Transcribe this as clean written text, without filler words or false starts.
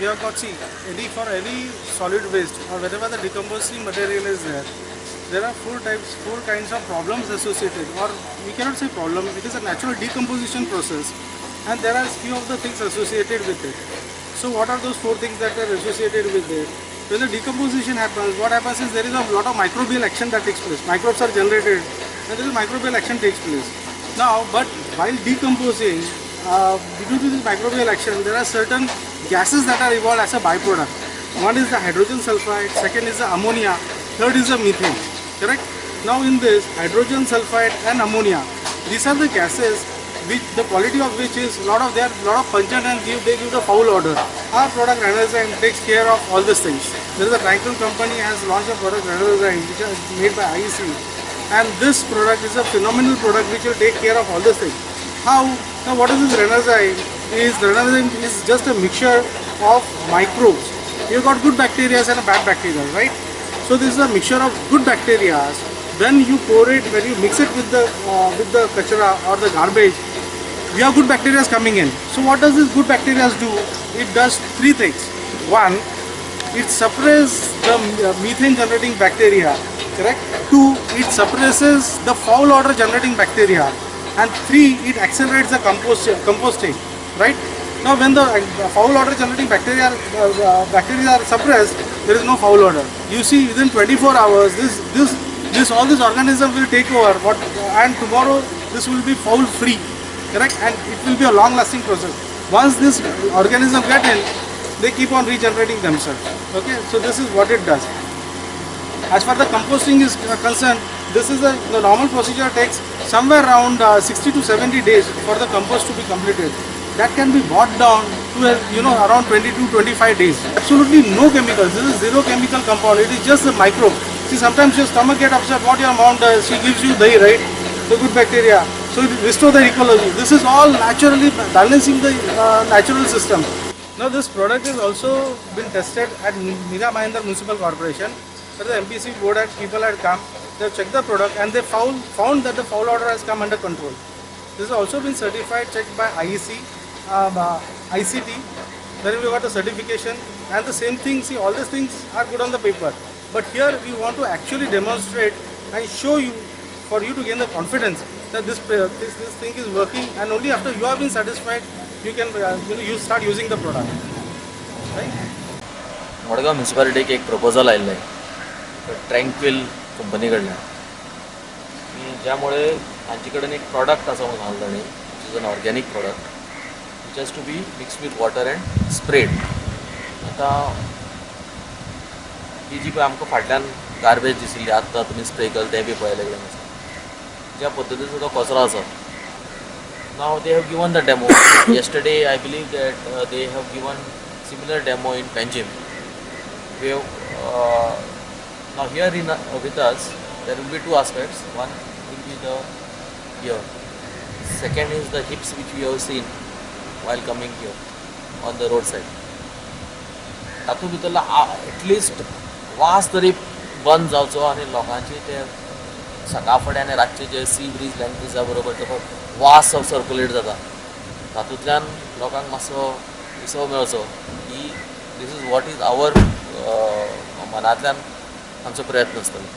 We have got, see, any for any solid waste or wherever the decomposing material is there, there are four kinds of problems associated, or we cannot say problem, it is a natural decomposition process, and there are few of the things associated with it. So what are those four things that are associated with it? When the decomposition happens, what happens is there is a lot of microbial action that takes place. Microbes are generated and there is microbial action takes place. Now, but while decomposing, due to this microbial action, there are certain gases that are evolved as a byproduct. One is the hydrogen sulfide, second is the ammonia, third is the methane, correct? Now in this, hydrogen sulfide and ammonia, these are the gases which the quality of which is lot of pungent and they give the foul odor. Our product Rennerzyme takes care of all these things. There is a Tranquil company has launched a product Rennerzyme, which is made by IEC, and this product is a phenomenal product which will take care of all these things. How? Now what is this Rennerzyme? Rennerzyme is just a mixture of microbes. You've got good bacteria and bad bacteria, right? So this is a mixture of good bacteria. When you pour it, when you mix it with the kachra or the garbage, we have good bacteria coming in. So what does this good bacteria do? It does three things. One, it suppresses the methane generating bacteria, correct? Two, it suppresses the foul odor generating bacteria. And three, it accelerates the composting, right? Now when the foul odor generating bacteria are suppressed, there is no foul odor. You see, within 24 hours, this all this organism will take over, and tomorrow this will be foul free, correct? And it will be a long lasting process. Once this organism get in, they keep on regenerating themselves. Okay, so this is what it does. As far as the composting is concerned, this is the normal procedure takes somewhere around 60 to 70 days for the compost to be completed. That can be brought down to around 20 to 25 days. Absolutely no chemicals. This is zero chemical compound. It is just a microbe. See, sometimes your stomach get upset. What your mom does, she gives you dahi, right? The good bacteria. So it restores the ecology. This is all naturally balancing the natural system. Now this product has also been tested at Mira Bhayandar Municipal Corporation, where the MPC board had people had come. They have checked the product and they found that the foul odor has come under control. This has also been certified, checked by IEC, ICT. Then we got the certification, and the same thing. See, all these things are good on the paper, but here we want to actually demonstrate and show you, for you to gain the confidence that this thing is working, and only after you have been satisfied, you can you start using the product. Right? Madgaon म्युनिसिपालिटीक एक proposal आयिल्लें tranquil company कडल्यान, ज्यामुळे तांचे कडेन एक product आसा म्हणून सांगला तांणी, which is an organic product which has to be mixed with water and sprayed. आतां ही जी पळय आमकां फाटल्यान गार्बेज दिशिल्ली, आतां तुमी स्प्रे केलें तें बी पळयलें कडेन आसा, ज्या पद्दतीचो तो कचरो आसा. Now they have given the demo yesterday. I believe that they have given similar demo in Panjim. We have now here in with us there will be two aspects. One will be the here, second is the hips which we have seen while coming here on the roadside. तातूंत भितरलो at least वास तरी बंद जावचो आनी लोकांची ते सकाळ फुडें आनी रातचे जे सी ब्रीज लँड ब्रिजा बरोबर तो वास सर्कुलेट जाता, तातूंतल्यान लोकांक मातसो विसव मेळचो की this is what is our मनांतल्यान आमचो प्रयत्न आसतलो.